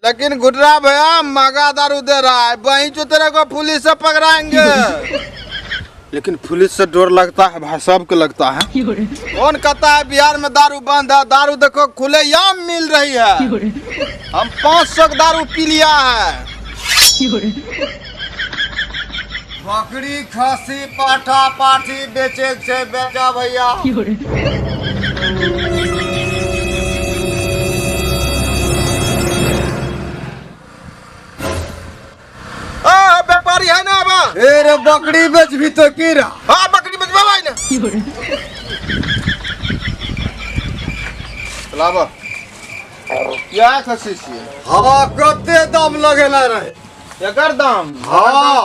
लेकिन गुडरा भैया महंगा दारू दे रहा है, वहीं जो तेरे को पुलिस से पकड़ाएंगे। लेकिन पुलिस से डर लगता है भाई, सबको लगता है। कौन कहता है बिहार में दारू बंद है? दारू देखो खुलेआम मिल रही है। हम 500 का दारू पी लिया है। बकरी खस्सी पाठा पाठी बेचे के छै, बेचा भैया। आ, व्यापारी है ना अब? ए रे, बकरी बेचबी तो की रा? हाँ, बकरी बेचबा भाई ना। लाबा क्या खस्सी छियै? हाँ, कते दाम लगेला रहे? एकर दाम? हाँ।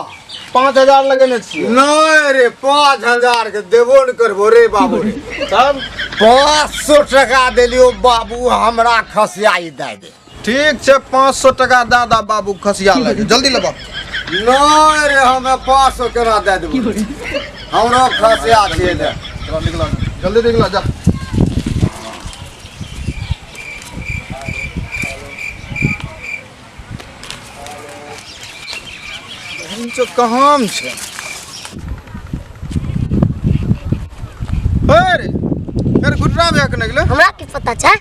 5000 लगेने छियै। नहीं रे, 5000 के देबो न करबो रे बाबू रे। तब? 500 टका देलियो बाबू, हमरा खसियाई दे दे। ठीक छै, 500 टका दे दा बाबू, खसिया लगे, जल्दी लेबा। नहीं रे, हमें 500 केना दे देबो, हमरो खसिया छियै दे। चलो निकला, जल्दी निकला जा। जो कहाँ छै? अरे अरे, गुटरा भैया के निकले। हमरा की पता छै?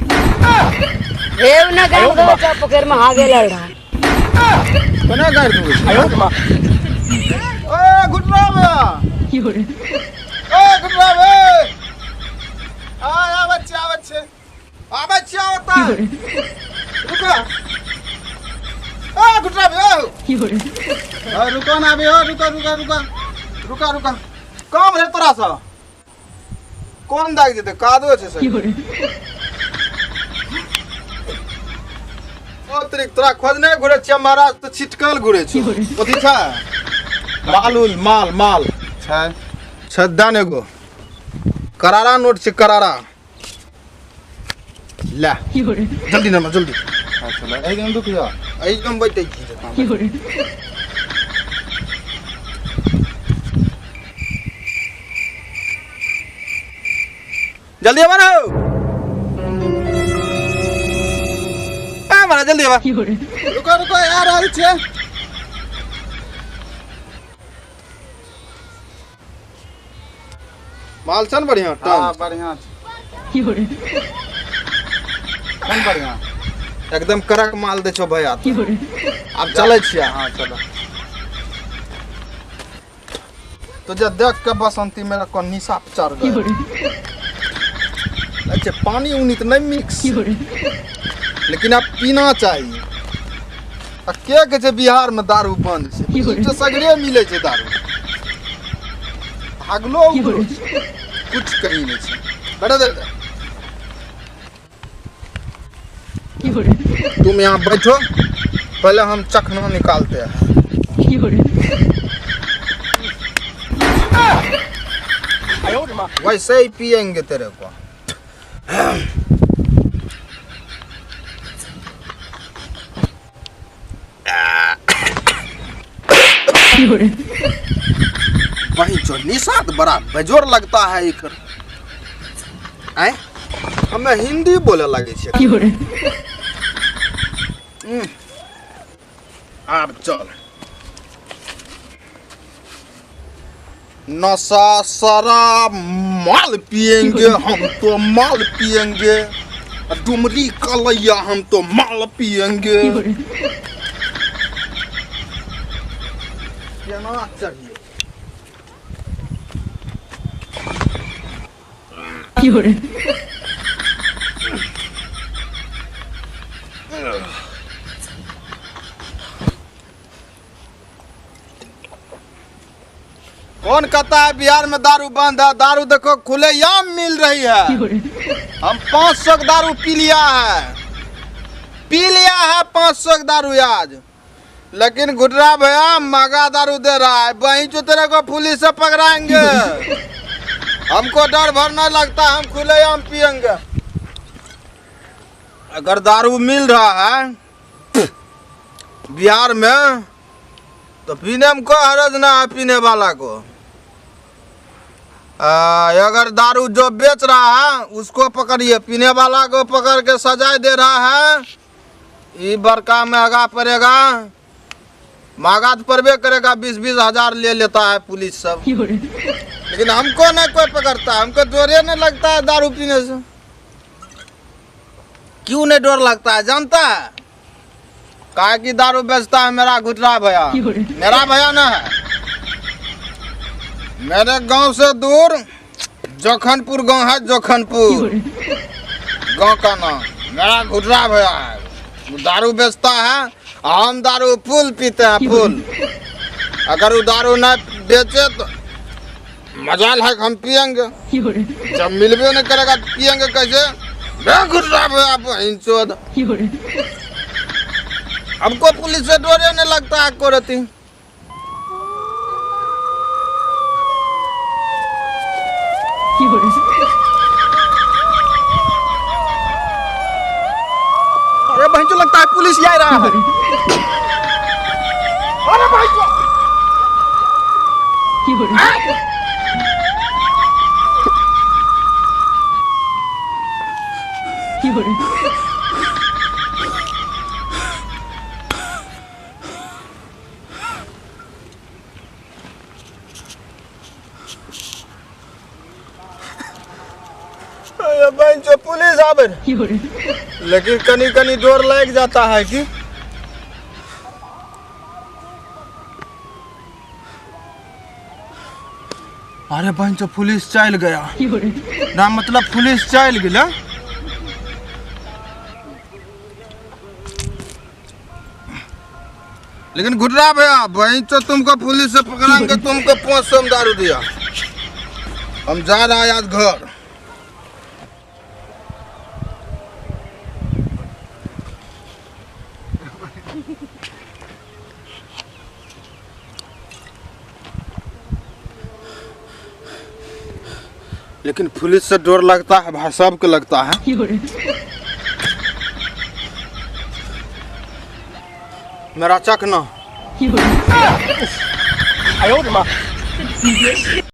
हे ना गाम गो चा पोखर में हागे लड़ रहा। केना गाड़ि दूँ? ए गुटरा भैया, ए गुटरा भैया, आ आबै छियै, आबै छियै, आबै छियै, ओतऽ रुको। ए गुटरा भैया, ए रुको ना अभी, रुको रुको रुको रुको रुको। कम रे तोरा सँ कोन दाग जेतै? कादो छै सर। ओ तरीक तोरा खोजने घुरे छियै महाराज, तऽ छिटकल घुरे छै। कथी छै? माल उल माल माल छै। छै दान, एगो करारा नोट छै, करारा ले, जल्दी ना जल्दी। अच्छा, एहि दुख जा। एकदम बैठे छी। जल्दी आवा ना हो। आ मारा, जल्दी आवा। रुको रुको यार, आयल छियै। माल छन बढ़िया? हाँ, बढ़िया छै। कोन बढ़िया? एकदम कड़क माल दै छौ भैया। आब चलै छियै। हाँ, चलो। तो जब देख के बसंती मेरा को निशा चढ़ गया। अच्छा, पानी उनी तो नहीं मिक्स, लेकिन अब पीना चाहिए। आ के कहै छै बिहार में दारू बंद छै? ई तऽ सगरे मिलै छै दारू। भागलो उगलो छै। कुछ कहीं नहीं छै। बैठो दे, तुम यहाँ बैठो, पहले हम चखना निकालते हैं। वैसे ही पियेंगे तेरे को। वही जो निशा तो बड़ा बेजोर लगता है एकर। आय हमें हिंदी बोले लगे छे। आब चल। नशा शराब माल पियेंगे हम तो, माल पियेंगे डुमरी कलैया, हम तो माल पियेंगे। केना चढ़िए? कौन कहता है बिहार में दारू बंद है? दारू देखो खुलेआम मिल रही है। हम 500 का दारू पी लिया है, पी लिया है 500 का दारू आज। लेकिन गुडरा भैया महंगा दारू दे रहा है, वहीं जो तेरे को पुलिस से पकड़ाएंगे। हमको डर भर नहीं लगता, हम खुलेआम पियेंगे। अगर दारू मिल रहा है बिहार में तो पीने में कोई हरज ना है पीने वाला को। अगर दारू जो बेच रहा है उसको पकड़िए, पीने वाला को पकड़ के सजाए दे रहा है। ये बड़का महंगा पड़ेगा, महंगा तो पड़बे करेगा। 20-20 हजार ले लेता है पुलिस सब, लेकिन हमको नहीं कोई पकड़ता। हमको डरे नहीं लगता है दारू पीने से। क्यों नहीं डर लगता है जानता है? काहे कि दारू बेचता है मेरा घुटरा भैया। मेरा भैया ना है, मेरे गांव से दूर जोखनपुर गांव है, जोखनपुर गांव का नाम। मेरा घुटरा भैया है, वो दारू बेचता है, हम दारू फुल पीते हैं, फुल। अगर वो दारू न बेचे तो मजाल है हम पियेंगे। जब मिलबे नहीं करेगा तो पियेंगे कैसे? मैं घुटरा भैया बहन चोद, हमको पुलिस से डरे नहीं लगता है कोरती। अरे बहन चो लगता है पुलिस आ रहा है। अरे भाई चो बहन चो पुलिस आवे, लेकिन कनी कनी डर लग जाता है कि अरे बहन चो पुलिस चल गया ना, मतलब पुलिस चल गया। लेकिन घुटरा भैया बहन चो तुमको पुलिस से पकड़ाएंगे, तुमको 500 में दारू दिया। हम जा रहा है आज घर। लेकिन पुलिस से डर लगता है भाई, सबको लगता है। मेरा चकना।